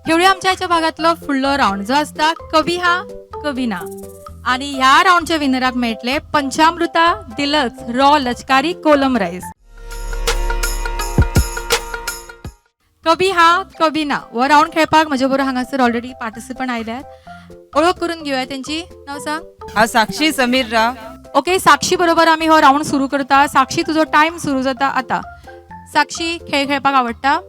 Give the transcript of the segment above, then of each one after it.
खेळूया आमच्या ह्याच्या भागातलो फुडलो रावंड जो आसता कवी हा कवी ना. आणि ह्या रावंडच्या विनराक मेळटले पंचामृता डिलक्स रॉ लचकारी कोलम राईस. कवी हा कवी ना हो रावंड खेळपाक म्हजे बरोबर हांगासर ऑलरेडी पार्टिसिपंट आयल्यात. ओळख करून घेवया तेंची. नाव सांग. हांव साक्षी समीर राव. ओके साक्षी बरोबर आमी हो रावंड सुरू करता. साक्षी तुजो टायम सुरू जाता आता. साक्षी, खेळ खेळपाक आवडटा?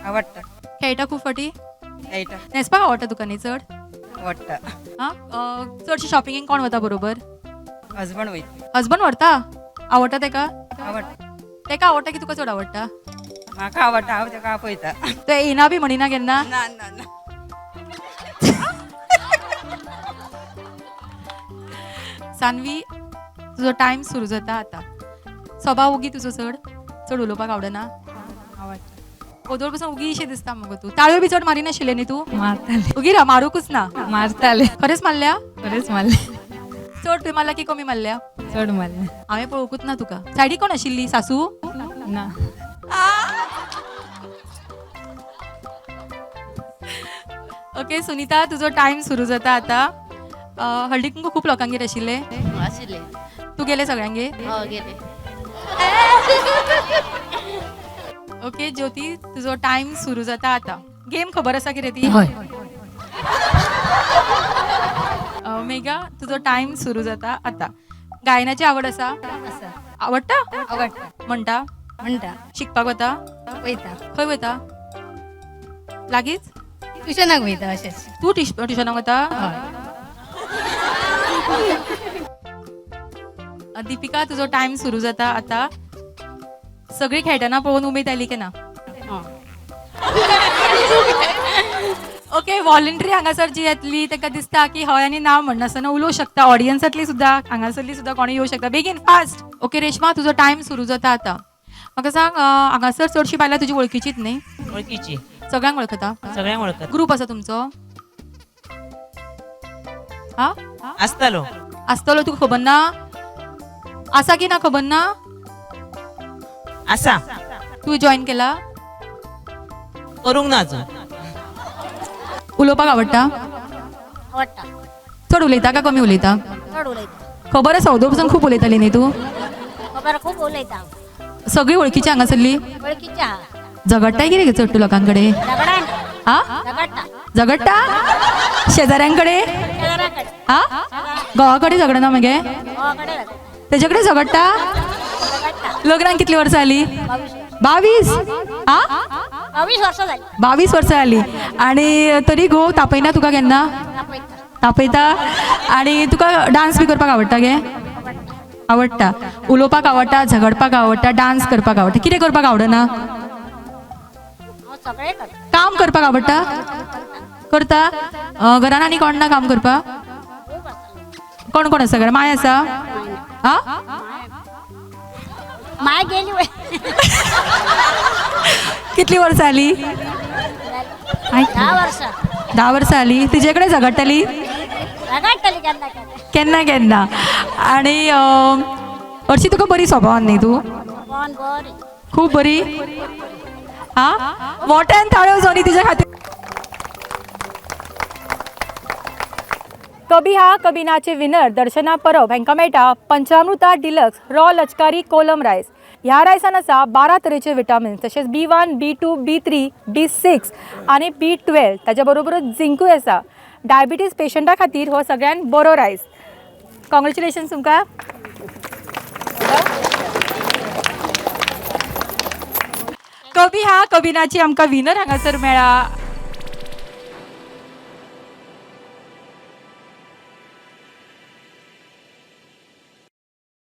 आवडटा. खेळटा खूब फाटी? खेळटा. न्हेसपाक आवडटा तुका न्ही चड? आवडटा. हां, चडशी शॉपिंगेक कोण वता बरोबर? हजबंड वयता. हजबंड व्हरता? आवडटा तेका? आवडटा. तेका आवडटा की तुका चड आवडटा? म्हाका आवडटा, हांव तेका आपयता. ते येना बी म्हणिना केन्ना? ना ना ना. सानवी, तुजो टायम सुरू जाता आता. स्वभाव उगी तुजो चड? चड उलोवपाक आवडना? आवडटा. ओदोळ पसून उगी अशें दिसता मगो तूं. ताळयो बी चड मारिनाशिल्ले न्ही तूं? मारताले. उगी राव, मारूकूच ना. मारताले. खरेंच मारल्या? खरेंच मारले. चड तुवें मारला की कमी मारल्या? चड मारले. हांवें पळोवकूच ना तुका. सायडीक कोण आशिल्ली? सासू? ना. ओके सुनीता, तुजो टायम सुरू जाता आता. हळदी कुंकू खूप लोकांगेर आशिल्ले? आशिल्ले. तूं गेले सगळ्यांगेर? हय, गेले. ओके ज्योती, तुजो टायम सुरू जाता आता. गेम खबर आसा कितें ती? हय. मेघा, तुजो टायम सुरू जाता आता. गायनाची आवड आसा? आसा. आवडटा? आवडटा. म्हणटा? म्हणटा. शिकपाक वता? वयता. खंय वता? लागींच? ट्युशनाक वयता अशेंच. तूं ट्युशनाक वता? दीपिका, तुजो टायम सुरू जाता आता. सगळी खेळटना पळोवन उमेद आयली की ना? ओके व्हॉलंटरी हांगासर जी येतली ताका दिसता की हय आनी ना म्हणनासतना उलोवंक शकता. ऑडियन्सांतली सुद्दां हांगासरली सुद्दां कोणी येवं शकता. बेगीन फास्ट. ओके रेश्मा, तुजो टायम सुरू जाता आता. म्हाका सांग, हांगासर चडशी बायलां तुजी वळखीचीच न्ही? वळखीची. सगळ्यांक वळखता? सगळ्यांक वळखता. ग्रूप आसा तुमचो? हा? आसतालो. आसतलो. तुका खबर ना? आसा की ना खबर ना? आसा. तूं जॉईन केला? करूंक ना अजून. उलोवपाक आवडटा? आवडटा. चड उलयता काय कमी उलयता? चड उलयता. खबर आसा, अदो पसून खूब उलयताली न्ही तूं? खबर, खूब उलयता हांव. सगळी वळखीची हांगासरली? वळखीची आहा. झगडटाय कितें चड तूं लोकांकडे? झगडान. हा? झगडटा. झगडटा शेजाऱ्यांकडे? शेजाऱ्या कडेन. हा, घोवा कडेन झगडना मगे? घोवा कडेन झगडटा. तेजे कडेन झगडटा? झगडटा. लग्नाक कितली वर्सां जाली? 22. 22? हा? 22 वर्सां जाली. 22 वर्सां जाली आनी तरी घोव तापयना तुका केन्ना? तापयता. तापयता. आनी तुका डांस बी करपाक आवडटा गे? आवडटा. आवडटा. उलोवपाक आवडटा, झगडपाक आवडटा, डांस करपाक आवडटा. कितें करपाक आवडना? हांव सगळें करता. काम करपाक आवडटा? करता. घरान आनी कोण ना काम करपाक? खूब आसा. कोण कोण आसा घरान? माय आसा? हा? माय गेली वय. कितली वर्सां जाली? 10 वर्सां. 10 वर्सां जाली. तिजे कडेन झगडटाली? झगडटाली केन्ना केन्ना. केन्ना केन्ना. आनी हरशीं तुका बरी स्वभावान न्ही तूं? कोण बरी. खूब बरी. हा, मोठ्यान ताळयो जावनी तिच्या खातीर. कभी हा कभी नाचे विनर दर्शना परब हांकां मेळटा पंचामृता डिलक्स रॉ लचकारी कोलम रायस. ह्या रायसान आसा 12 तरेचे विटामिन्स, तशेंच B1, B2, B3, B6 आनी B12. ताच्या बरोबरूच झिंकूय आसा. डायबिटीज पेशंटा खातीर हो सगळ्यान बरो रायस. कॉंग्रेच्युलेशन्स तुमकां. कभी हा कभी नाची आमकां विनर हांगासर मेळ्ळा.